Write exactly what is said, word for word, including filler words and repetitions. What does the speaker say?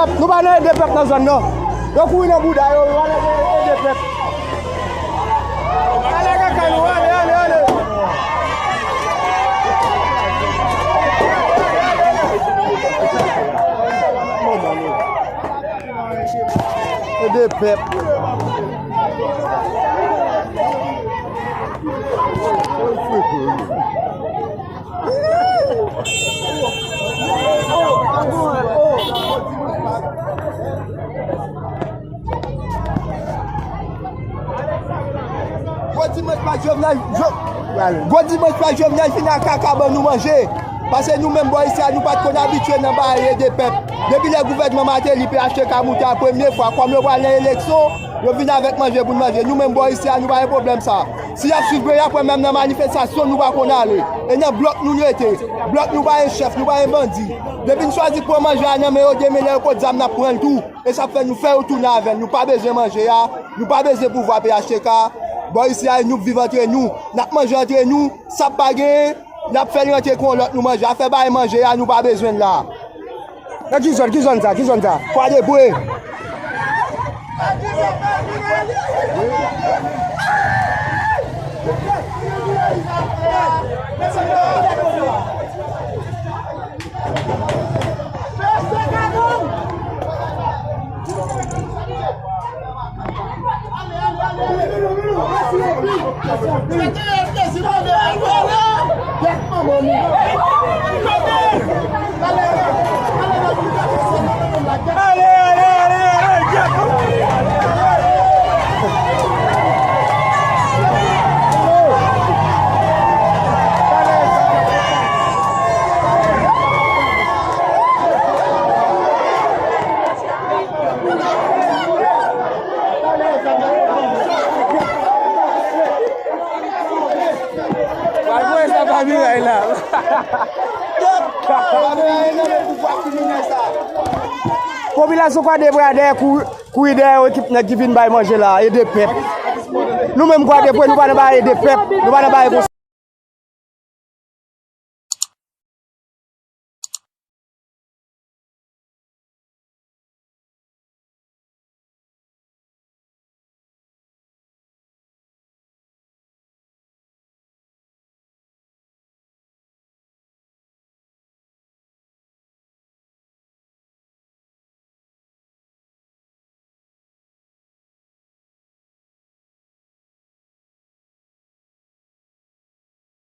Nou pa nan ede pèp nan zòn nan. Yo kouri nan bouda yo, yo pa nan ede pèp. Ale kaka nou, ale, ale, ale. Ede pèp. Gwo dimanch pa Jovenel, Jo-, gwo dimanch pa Jovenel fin ak kaka ban nou manje. Paske nou menm bò isi a, nou pa t konn abitye nan bay ede pèp. Depi lè gouvènman Martelly, P H T K moute a premye fwa, kòm yo pral nan eleksyon, yo vin avèk manje pou n manje. Nou menm bò isi a, nou pa gen pwoblèm sa. Si y ap swiv peyi a, apre menm nan manifestasyon, nou pa konn ale. E nan blòk nou rete. Blòk nou pa gen chèf, nou pa gen bandi. Depi n chwazi pran manje a nan men yo, demen lè yo pot zam, n ap pran l tou. E sa ap fè nou fè yo tounen avè n. Nou pa bezwen manje a, nou pa bezwen pouvwa P H T K. Bò isi a, nou viv antre nou. N ap manje antre nou. Sa pa genyen, n ap fè l rantre kon lòt nou manje. Afè bay manje a, nou pa bezwen l la. Nan ki zòn, ki zòn sa, ki zòn sa? Kwa de Bwe. Pral voye sa pa miray la. Popilasyon Kwa de Bwe a dèyè kou-, kouri dèyè ekip nèg ki vin bay manje la, ede pèp. Nou menm Kwa de Bwe, nou pa nan bay ede pèp, nou pa nan bay